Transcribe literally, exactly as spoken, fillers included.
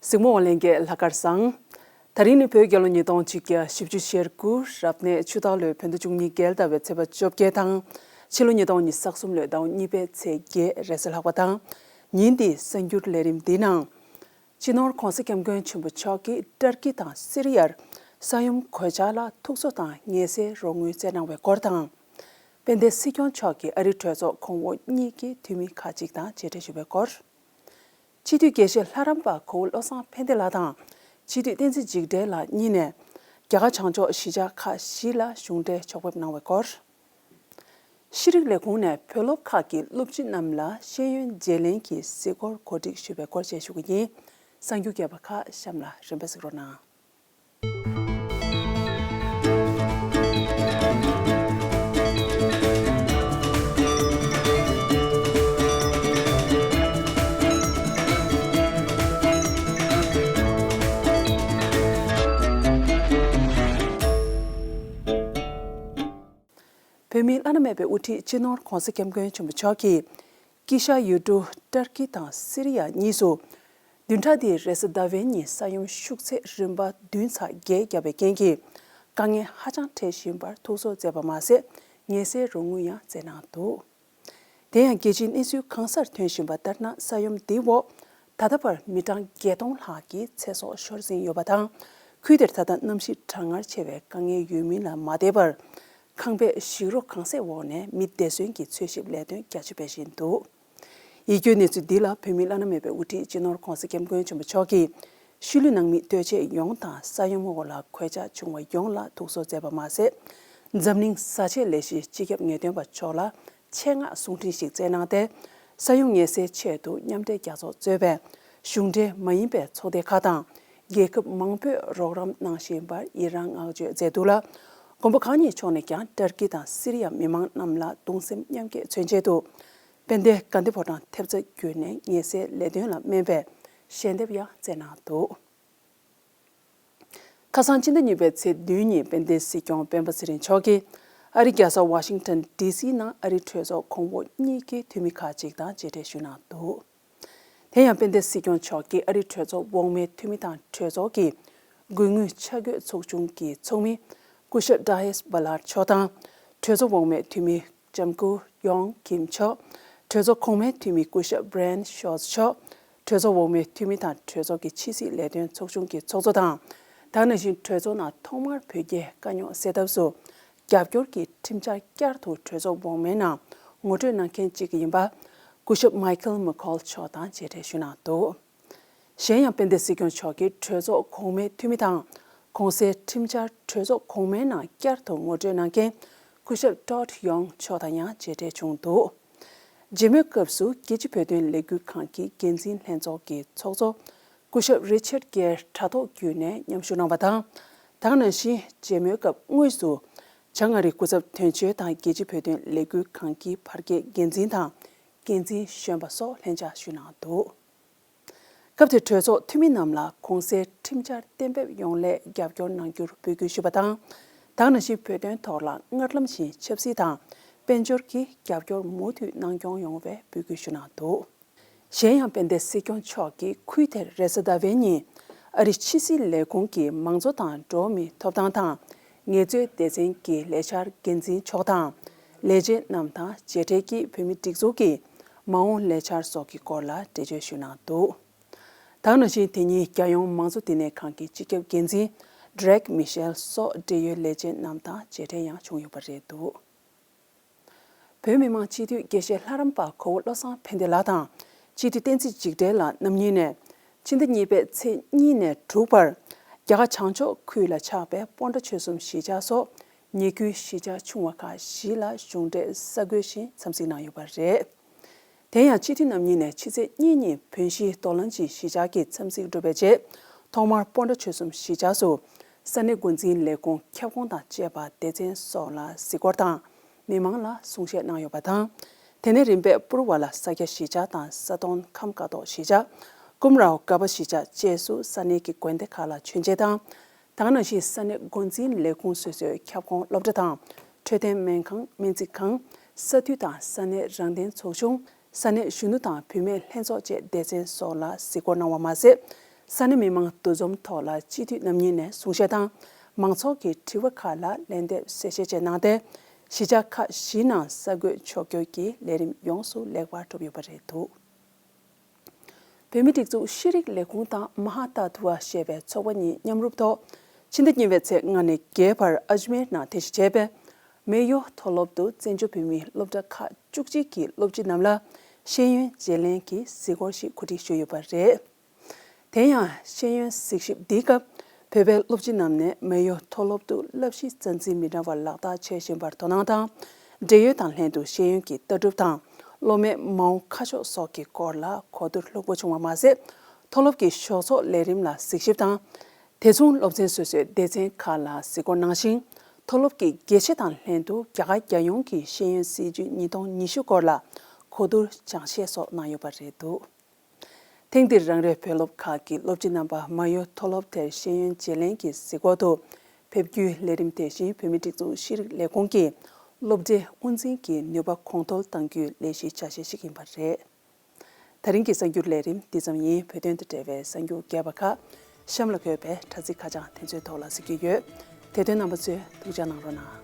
གཟིགས་མོ་བ་ལྷན་རྒྱས་ལྷག་དཀར་བཟང་། དེ་རིང་ནི་བོད་རྒྱལ་ལོ་ཉིས་སྟོང་ཆིག་བརྒྱ་བཞི་བཅུ་ཞེ་དགུ་རབ་གནས་ཆུ་སྟག་ལོའི་བོད་ཟླ་བཅུ་གཉིས་བརྒྱད་ཟླ་བའི་ཚེས་པ་བཅོ་བརྒྱད་དང་། ཕྱི་ལོ་ཉིས་སྟོང་ཉི་ཤུ་རྩ་གསུམ་ལོའི་ཟླ་བ་གཉིས་པའི་ཚེས་བརྒྱད་རེས་གཟའ་ལྷག་པ་དང་། ཉིན་འདིའི་གསར་འགྱུར་ལས་རིམ་འདིའི་ནང་། སྤྱི་ནོར་༧གོང་ས་༧སྐྱབས་མགོན་ཆེན་པོ་མཆོག་གིས་ཏར་ཀི་དང་སི་རི་ཡར་ས་ཡོམ་གོད་ཆག་ལ་ཐུགས་གསོ་དང་ངལ་སེལ་རོགས་དངུལ་བསྩལ་གནང་བའི་སྐོར་དང་། དཔལ་ལྡན་སྲིད་སྐྱོང་མཆོག་གིས་ཨ་རིའི་གྲོས་ཚོགས་གོང་འོག་གཉིས་ཀྱི་འཐུས་མི་ཁག་ཅིག་དང་མཇལ་འཕྲད་ཞུས་པའི་སྐོར། སྤྱི་འཐུས་དགེ་བཤེས་ལྷ་རམས་པ་གོ་བོ་བློ་བཟང་ཕན་བདེ་ལགས་དང་སྤྱི་འཐུས་བསྟན་འཛིན་འཇིགས་བྲལ་ལགས་གཉིས་ནས་རྒྱ་གར་བྱང་ཕྱོགས་གཞིས་ཆགས་ཁག་བཞི་ལ་གཞུང་འབྲེལ་ཕྱོགས་ཕེབས་གནང་བའི་སྐོར། ཤེས་རིག་ལས་ཁུངས་ནས་བོད་སློབ་ཁག་གི་སློབ་སྤྱི་རྣམས་ལ་ཤེས་ཡོན་བརྗེ་ལེན་གྱི་གཟིགས་སྐོར་གོ་སྒྲིག་ཞུས་པའི་སྐོར་བཅས་ཞུ་གི་ཡིན། གསར་འགྱུར་རྒྱས་པ་ཁག་གཤམ་ལ་རིམ་པས་གཟིགས་རོགས་གནང་། བོད་མིའི་བླ་ན་མེད་པའི་དབུ་ཁྲིད་སྤྱི་ནོར་༧གོང་ས་༧སྐྱབས་མགོན་ཆེན་པོ་མཆོག་གིས་དཀྱིལ་ཤར་ཡུལ་གྲུ་ཏར་ཀི་དང་སི་རི་ཡ་གཉིས་སུ། བདུན་ཕྲག་འདིའི་རེས་གཟའ་ཟླ་བའི་ཉིན་ས་ཡོམ་ཤུགས་ཚད་རིམ་པ་བདུན་ཚེག་བརྒྱད་བརྒྱབ་པའི་རྐྱེན་གྱིས་དཀའ་ངལ་ཧ་ཅང་འཕྲད་བཞིན་པར་ཐུགས་གསོ་མཛད་པ་མ་ཟད་ངལ་སེལ་རོགས་དངུལ་ཡང་བསྩལ་གནང་འདུག་དེ་ཡང་རྒྱལ་སྤྱིའི་གནས་ཚུལ་གང་སར་ཐོན་བཞིན་པ་ལྟར་ན། ས་ཡོམ་འདིའི་འོག་ད་ལྟ་བར་མི་གྲངས་བརྒྱད་སྟོང་ལྷག་གི་ཚེ་སྲོག་ཤོར་ཟིན་ཡོད་པ་དང་། ཁུལ་དེར་ད་ལྟ་གནམ་གཤིས་གྲང་ངར་ཆེ་བའི་དཀའ་ངལ་ཡོད་མིན་ལ་མ་བལྟས་པར། ཁང་པའི་ཞིག་རོ་གང་སའི་འོག་ནས་མི་བདེ་ཟོན་གྱི་འཚོལ་ཞིབ་ལས་དོན་རྒྱ་ཆེ་སྤེལ་བཞིན་འདུག་ཡིད་སྐྱོའི་གནས་ཚུལ་འདི་ལ་བོད་མིའི་བླ་ན་མེད་པའི་དབུ་ཁྲིད་སྤྱི་ནོར་༧གོང་ས་༧སྐྱབས་མགོན་ཆེན་པོ་མཆོག་གིས་ཤུལ་ལུས་ནང་མི་ལྟོས་ཆས་ཡོངས་དང་ས་ཡོམ་འོག་ལ་གོད་ཆག་བྱུང་བ་ཡོངས་ལ་ཐུགས་གསོ་མཛད་པ་མ་ཟད། འཛམ་གླིང་བཟའ་ཆས་ལས་གཞིའི་སྤྱི་ཁྱབ་ངེས་སྟོན་པ་མཆོག་ལ་ཆེད་མངགས་གསུང་འཕྲིན་ཞིག་བསྩལ་གནང་སྟེ། ས་ཡོམ་ངལ་སེལ་ཆེད་དུ་མཉམ་འབྲེལ་རྒྱལ་ཚོགས་གཙོས་པའི་གཞུང་འབྲེལ་མ་ཡིན་པའི་ཚོགས་སྡེ་ཁག་དང་རྒྱལ་ཁབ་མང་པོས་རོགས་རམ་གནང་བཞིན་པར་ཡི་རངས་བསྔགས་བརྗོད་མཛད་འདུག་ལ། མགོན་པོ་གང་ཉིད་མཆོག་ནས་ཀྱང་ཏར་ཀི་དང་སི་རི་ཡ་མི་མང་རྣམས་ལ་གདུང་སེམས་མཉམ་སྐྱེད་མཚོན་ཆེད་དུ། དཔལ་ལྡན་དགའ་ལྡན་ཕོ་བྲང་ཐེབས་རྩ་བརྒྱུད་ནས་ངལ་སེལ་ལས་དོན་ལ་སྨན་པའི་ཞལ་འདེབས་ཡང་བསྩལ་གནང་འདུག་ཁ་སང་སྤྱི་ཟླ་གཉིས་པའི་ཚེས་བདུན་ཉིན་དཔལ་ལྡན་སྲིད་སྐྱོང་སྤེན་པ་ཚེ་རིང་མཆོག་གིས་ཨ་རིའི་རྒྱལ་ས་ཝ་ཤིང་ཊོན་ཌི་སི་ནང་ཨ་རིའི་གྲོས་ཚོགས་གོང་འོག་གཉིས་ཀྱི་འཐུས་མི་ཁག་ཅིག་དང་མཇལ་འཕྲད་ཞུས་གནང་འདུག་དེ་ཡང་དཔལ་ལྡན་སྲིད་སྐྱོང་མཆོག་གིས་ཨ་རིའི་གྲོས་ཚོགས་འོག་མའི་འཐུས་མི་དང་གྲོས་ཚོགས་ཀྱི་སྒོ་དངུལ་ཆ་བགོས་ཚོགས་ཆུང་གི་ཚོགས་མི་སྐུ་ཞབས་ཌ་ཡེས་བྷ་ལར་མཆོག་དང་། གྲོས་ཚོགས་འོག་མའི་འཐུས་མི་ལྕམ་སྐུ་ཡོང་ཀིམ་མཆོག་གྲོས་ཚོགས་གོང་མའི་འཐུས་མི་སྐུ་ཞབས་བྷི་རན་ཤོ་ཊི་མཆོག་གྲོས་ཚོགས་འོག་མའི་འཐུས་མི་དང་གྲོས་ཚོགས་ཀྱི་ཕྱི་སྲིད་ལས་དོན་ཚོགས་ཆུང་གི་ཚོགས་གཙོ་དང་། ད་ག་ནང་བཞིན་གྲོས་ཚོགས་ནང་ཐོག་མར་བོད་རྒྱའི་དཀའ་རྙོག་སེལ་ཐབས་སུ་རྒྱབ་སྐྱོར་གྱི་ཁྲིམས་འཆར་བསྐྱར་དུ་གྲོས་ཚོགས་འོག་མའི་ནང་ངོ་སྤྲོད་གནང་མཁན་གཅིག་ཡིན་པ། སྐུ་ཞབས་མའི་ཁལ་མེ་ཁོལ་མཆོག་དང་མཇལ་འཕྲད་ཞུས་གནང་འདུག་གཞན་ཡང་དཔལ་ལྡན་སྲིད་སྐྱོང་མཆོག་གིས་གྲོས་ཚོགས་གོང་མའི་འཐུས་མི་དང་། གོང་གསལ་ཁྲིམས་འཆར་གྲོས་ཚོགས་གོང་མའི་ནང་བསྐྱར་དུ་ངོ་སྤྲོད་གནང་མཁན་སྐུ་ཞབས་ཊོཌ་ཡོང་མཆོག་དང་ཡང་མཇལ་འཕྲད་བྱུང་འདུག་མཇལ་མོལ་སྐབས་སུ་རྒྱལ་སྤྱིའི་བོད་དོན་ལས་འགུལ་ཁང་གི་འགན་འཛིན་ལྷན་ཚོགས་ཀྱི་ཚོགས་གཙོ་སྐུ་ཞབས་རི་ཆར་གྱིས་དྲ་ཐོག་བརྒྱུད་ནས་མཉམ་ཞུགས་གནང་བ་དང་། ད་ག་ནང་བཞིན་མཇལ་མོལ་སྐབས་དངོས་སུ་བྱང་ཨ་རིའི་སྐུ་ཚབ་དོན་གཅོད་དང་རྒྱལ་སྤྱིའི་བོད་དོན་ལས་འགུལ་ཁང་གི་བར་བརྒལ་འགན་འཛིན་དང་འགན་འཛིན་གཞོན་པ་སོགས་ལྷན་བཅར་ཞུས་གནང་འདུག་སྐབས་དེར་གྲོས་ཚོགས་འཐུས་མི་རྣམས་ལ་གོང་གསལ་ཁྲིམས་འཆར་གཏན་འབེབས་ཡོང་སླད་རྒྱབ་སྐྱོར་གནང་རྒྱུར་འབོད་སྐུལ་ཞུས་པ་དང་། ད་ག་ནང་བཞིན་བོད་དོན་ཐོག་ལ་སྔར་ལམ་བཞིན་ཆབ་སྲིད་དང་དཔལ་འབྱོར་གྱི་རྒྱབ་སྐྱོར་མུ་མཐུད་གནང་སྐྱོང་ཡོང་བའི་འབོད་སྐུལ་ཞུས་གནང་འདུག་གཞན་ཡང་དཔལ་ལྡན་སྲིད་སྐྱོང་མཆོག་གིས་ཁུལ་དེར་རེས་གཟའ་ཟླ་བའི་ཉིན་ཨ་རིའི་ཕྱི་སྲིད་ལས་ཁུངས་ཀྱི་མང་གཙོ་དང་འགྲོ་བ་མིའི་ཐོབ་ཐང་དང་ངལ་རྩོལ་སྡེ་ཚན་གྱི་ལས་འཆར་འགན་འཛིན་མཆོག་དང་། ལས་བྱེད་རྣམས་དང་མཇལ་འཕྲད་ཀྱིས་བོད་མིའི་སྒྲིག་འཛུགས་ཀྱི་མ་འོངས་ལས་འཆར་སོགས་ཀྱི་སྐོར་ལ་འགྲེལ་བརྗོད་ཞུས་གནང་འདུག་ད་ག་ནང་བཞིན་དེ་ཉིན་རྒྱལ་ཡོངས་མང་གཙོ་བསྟི་གནས་ཁང་གི་སྤྱི་ཁྱབ་འགན་འཛིན་ཌེ་རེག་མི་ཤེལ་སོགས་འབྲེལ་ཡོད་ལས་བྱེད་རྣམས་དང་མཇལ་འཕྲད་ཡང་བྱུང་ཡོད་པ་རེད་འདུག་བོད་མི་མང་སྤྱི་འཐུས་དགེ་བཤེས་ལྷ་རམས་པ་གོ་བོ་བློ་བཟང་ཕན་བདེ་ལགས་དང་སྤྱི་འཐུས་བསྟན་འཛིན་འཇིགས་བྲལ་ལགས་རྣམ་གཉིས་ནས་ཕྱི་ཟླ་གཉིས་པའི་ཚེས་གཉིས་ནས་དྲུག་བར་རྒྱ་གར་བྱང་ཕྱོགས་ཁུལ་ལ་ཆགས་པའི་སྤོན་ཊ་ཆོལ་གསུམ་གཞིས་ཆགས་སོགས་ཉེ་ཁུལ་གཞིས་ཆགས་ཆུང་བ་ཁག་བཞི་ལ་གཞུང་འབྲེལ་གསར་འགོད་བཞིན་འཚམས་གཟིགས་གནང་ཡོད་པ་རེད། དེ་ཡང་སྤྱི་འཐུས་རྣམ་གཉིས་ནས་ཕྱི་ཚེས་གཉིས་ཉིན་བོན་གཞིས་རྡོ་ལམ་གྱི་གཞིས་ཆགས་ཀྱི་འཚམས་གཟིགས་གྲུབ་པའི་རྗེས་ཐོག་མར་སྤོན་ཊ་ཆོལ་གསུམ་གཞིས་ཆགས་སུ་ས་གནས་འགོ་འཛིན་ལས་ཁུངས་ཁྱབ་ཁོངས་དང་བཅས་པ་སྡེ་ཚན་སོགས་ལ་གཟིགས་སྐོར་དང་མི་མང་ལ་གསུང་བཤད་གནང་ཡོད་པ་དང་། དེ་ནས་རིམ་པས་པུ་རུ་ཝ་ལ་ས་སྐྱ་གཞིས་ཆགས་དང་ས་དོང་ཁམས་ཀ་ཏོག་གཞིས་ཆགས། ཀུམ་རའོ་ག་པ་གཞིས་ཆགས་བཅས་སུ་ས་གནས་ཀྱི་དགོན་སྡེ་ཁག་ལ་མཆོད་མཇལ་དང་། ད་ག་ནང་བཞིན་ས་གནས་འགོ་འཛིན་ལས་ཁུངས་སོ་སོའི་ཁྱབ་ཁོངས་སློབ་གྲྭ་དང་འཕྲོད་བསྟེན་སྨན་ཁང་སྨན་རྩིས་ཁང་། ས་འཐུས་དང་ས་གནས་རང་བདེན་ཚོགས་ཆུང་། ས་གནས་གཞོན་ནུ་དང་བུད་མེད་ལྷན་ཚོགས་བཅས་སྡེ་ཚན་སོགས་ལ་གཟིགས་སྐོར་གནང་བ་མ་ཟད། ས་གནས་མི་མང་འདུ་འཛོམས་ཐོག་ལ་སྤྱི་འཐུས་རྣམ་གཉིས་ནས་གསུང་བཤད་དང་། མང་ཚོགས་ཀྱི་དྲི་བ་ཁག་ལ་ལན་འདེབས་གསལ་བཤད་བཅས་གནང་སྟེ། གཞིས་ཆགས་ཁག་བཞིའི་ནང་ས་བགོས་ཕྱོགས་སྒྱུར་གྱི་ལས་རིམ་ཡོངས་སུ་ལེགས་པར་གྲུབ་ཡོད་པ་རེད་འདུག་བོད་མིའི་སྒྲིག་འཛུགས་ཤེས་རིག་ལས་ཁུངས་དང་མ་ཧཱ་ཏཱ་ཐུ་ཝ་ཞེས་པའི་ཚོགས་པ་གཉིས་མཉམ་རུབ་ཐོག་ཕྱི་ཟླ་གཉིས་པའི་ཚེས་ལྔ་ནས་བརྒྱད་བར་ཨཇ་མེར་ནང་རྟེན་གཞི་བྱས་པའི་མེ་ཡོ་མཐོ་སློབ་ཏུ་བཙན་བྱོལ་བོད་མིའི་སློབ་གྲྭ་ཁག་བཅུ་གཅིག་གི་སློབ་སྤྱི་རྣམས་ལ་ཤེས་ཡོན་བརྗེ་ལེན་གྱི་གཟིགས་སྐོར་ཞིག་གོ་སྒྲིག་ཞུས་ཡོད་པ་རེད། དེ་ཡང་ཤེས་ཡོན་གཟིགས་ཞིབ་འདིའི་སྐབས་བོད་པའི་སློབ་སྤྱི་རྣམས་ནས་མེ་ཡོ་མཐོ་སློབ་ཏུ་བསླབ་གཞི་རྩ་འཛིན་མི་འདྲ་བ་ལག་བསྟར་བྱེད་བཞིན་པར་དོ་སྣང་དང་། འབྲེལ་ཡོད་དང་ལྷན་དུ་ཤེས་ཡོན་གྱི་ལྟ་གྲུབ་དང་སློབ་མའི་མ་འོངས་ཁ་ཕྱོགས་སོགས་ཀྱི་སྐོར་ལ་གོ་བསྡུར་ལྷུག་པོ་བྱུང་བ་མ་ཟད། མཐོ་སློབ་ཀྱི་ཞོགས་ཚོགས་ལས་རིམ་ལ་གཟིགས་ཞིབ་དང་། དེ་མཚུངས་སློབ་ཚན་སོ་སོའི་སྡེ་ཚན་ཁག་ལ་གཟིགས་སྐོར་གནང་ཞིང་། མཐོ་སློབ་ཀྱི་དགེ་ཆེ་དང་ལྷན་དུ་རྒྱ་གར་རྒྱལ་ཡོངས་ཀྱི་ཤེས་ཡོན་སྲིད་བྱུས་ཉིས་སྟོང་ཉི་ཤུ་སྐོར་ལ་གོ་བསྡུར་སྦྱང་བཤད་སོགས་གནང་ཡོད་པ་རེད་འདུག་ཐེངས་འདིར་རང་རེའི་བོད་སློབ་ཁག་གི་སློབ་སྤྱི་རྣམ་པ་མ་ཡོ་མཐོ་སློབ་དེར་ཤེས་ཡོན་བརྗེ་ལེན་གྱི་གཟིགས་སྐོར་དུ་ཕེབས་རྒྱུའི་ལས་རིམ་དེ་བཞིན་བོད་མིའི་སྒྲིག་འཛུགས་ཤེས་རིག་ལས་ཁུངས་ཀྱིས་སློབ་གྲྭའི་དབུ་འཛིན་གྱི་ནུས་པ་གོང་མཐོར་གཏང་རྒྱུའི་ལས་གཞིའི་ཆ་ཤས་ཤིག་ཡིན་པ་རེད། ད་རིང་གི་གསར་འགྱུར་ལས་རིམ་འདི་ཙམ་ཡིན། བོད་དོན་དང་འབྲེལ་བའི་གསར་འགྱུར་རྒྱས་པ་ཁག་གཤམ་ལ་འཁོད་པའི་དྲ་ཚིགས་ཁ་བྱང་དེ་ཚོའི་ཐོག་ལ་གཟིགས་རྒྱུ་ཡོད། དེ་དོན་རྣམ་པ་ཚོས་ཐུགས་ཅག་གནང་རོགས་གནང་།